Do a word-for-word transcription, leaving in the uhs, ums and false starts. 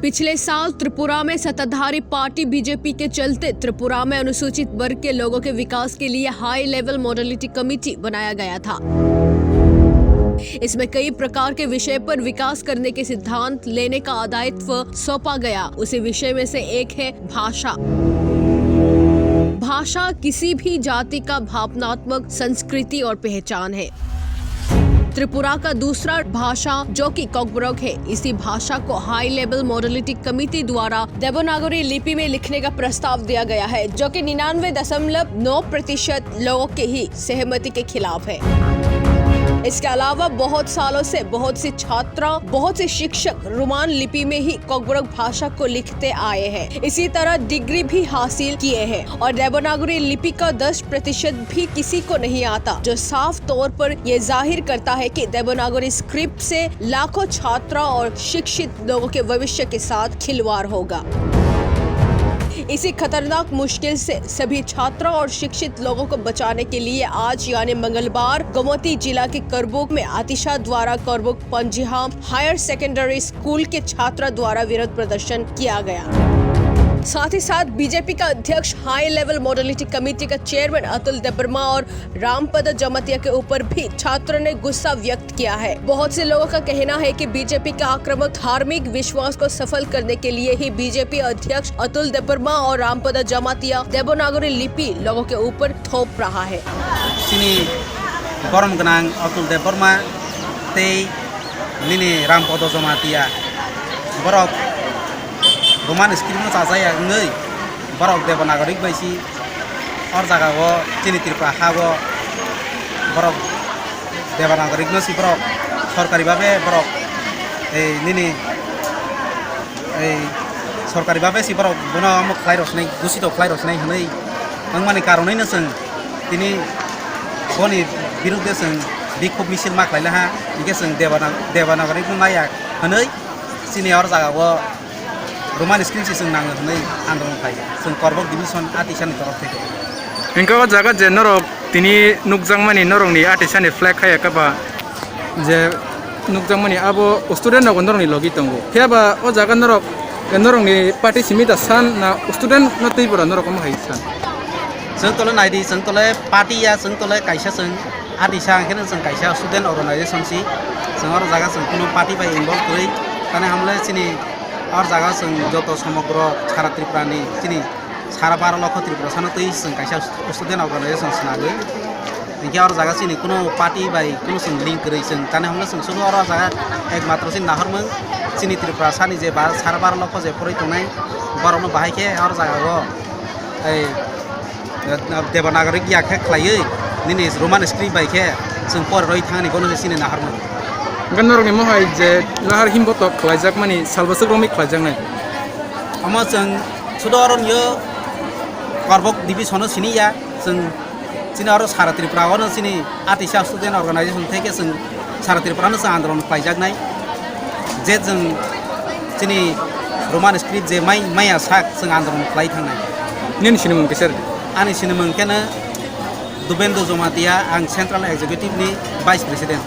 पिछले साल त्रिपुरा में सत्ताधारी पार्टी बीजेपी के चलते त्रिपुरा में अनुसूचित वर्ग के लोगों के विकास के लिए हाई लेवल मॉडलिटी कमेटी बनाया गया था। इसमें कई प्रकार के विषय पर विकास करने के सिद्धांत लेने का दायित्व सौंपा गया। उसी विषय में से एक है भाषा। भाषा किसी भी जाति का भावनात्मक संस्कृति और पहचान है। त्रिपुरा का दूसरा भाषा जो कि कोकबोरोक है, इसी भाषा को हाई लेवल मॉडलिटी कमेटी द्वारा देवनागरी लिपि में लिखने का प्रस्ताव दिया गया है, जो कि निन्यानवे दशमलव नौ प्रतिशत लोगों के ही सहमति के खिलाफ है। इसके अलावा बहुत सालों से बहुत से छात्र, बहुत से शिक्षक रोमान लिपि में ही कोकबोरोक भाषा को लिखते आए हैं, इसी तरह डिग्री भी हासिल किए हैं और देवनागरी लिपि का दस प्रतिशत भी किसी को नहीं आता, जो साफ तौर पर यह जाहिर करता है कि देवनागरी स्क्रिप्ट से लाखों छात्रों और शिक्षित लोगों के भविष्य के साथ खिलवाड़ होगा। इसी खतरनाक मुश्किल से सभी छात्रों और शिक्षित लोगों को बचाने के लिए आज यानी मंगलवार गोमती जिला के करबुक में आतिशा द्वारा करबुक पंजिहाम हायर सेकेंडरी स्कूल के छात्रा द्वारा विरोध प्रदर्शन किया गया। साथ ही साथ बीजेपी का अध्यक्ष हाई लेवल मॉडलिटी कमेटी का चेयरमैन अतुल देबबर्मा और रामपद जमातिया के ऊपर भी छात्रों ने गुस्सा व्यक्त किया है। बहुत से लोगों का कहना है कि बीजेपी का आक्रामक धार्मिक विश्वास को सफल करने के लिए ही बीजेपी अध्यक्ष अतुल देबबर्मा और रामपद जमातिया देवनागरी लिपि लोगों के ऊपर थोप रहा है। Chini borom gwnang Atul Debbarma tei nini Rampodo Jamatia, borok Roman script no chajaya wngwi borok Devanagari bai si or jaga o chini Tripura ha o borok Devanagari no si borok sorkari babe borok ei nini ei sorkari babe si borok bono omo khlai rw sinai, dusito khlai rw sinai hwnwi wngmani karonwi no chwng tini boni birudde chwng bikhub misil ma khlai laha, hinkhe chwng Devana-, Devanagari no naiya hwnwi chini or jaga o Roman script se chwng nango hwnwi andolon khlai chwng Korbok division a tisani torof theke. Hinkhe o jaga je norok tini nukjakmani norokni a tisani flag hai khe ba je nukjakmani abo student rok norokni logi tongo. Phiya ba o jaga norok, norokni party simi da san na student no twi bora norok omo hai san? Chwng tole naidi, chwng tole party ya, chwng tole kaisa chwng a tisa hwnkhe no chwng kaisa student organization si. Chwng oro jaga chwng kuno party bai involve kwrwi. Tani hamle chini or jaga chwng joto somogro sara Tripura ni chini sara baro lokho Tripura sano twi chwng kaisa student organization swnagwi. Hinkhe oro jaga chini kuno party bai kuno chwng link kwrwi chwng tani hwnle chwng sudu oro jaga ekmatro chini nahormung chini Tripura sani je ba sara baro lokho je poroi tongnai borokno bahai khe oro jaga o ei Devanagari ya khe khlaiwi nini Roman script bai khe chwng poroi thangni bono je chini nahormung. Hwnkhe norokni mohai je nahar himbotok khlaijakmani salbwswk romwi khlaijaknai. Omo chwng sudu oro nio Korbok division o sini ya, chwng chini oro sara Tripura o no chini a tisa student organization theke chwng sara Tripura no chwng andolon khlaijaknai. Je chwng chini Roman script je mai, maya sak chwng andolon khlai thangnai. Nini sinimung kisa rwdi. Ani sinimung khe no Dubendra Jamatia, ang Central Executive ni Vice President.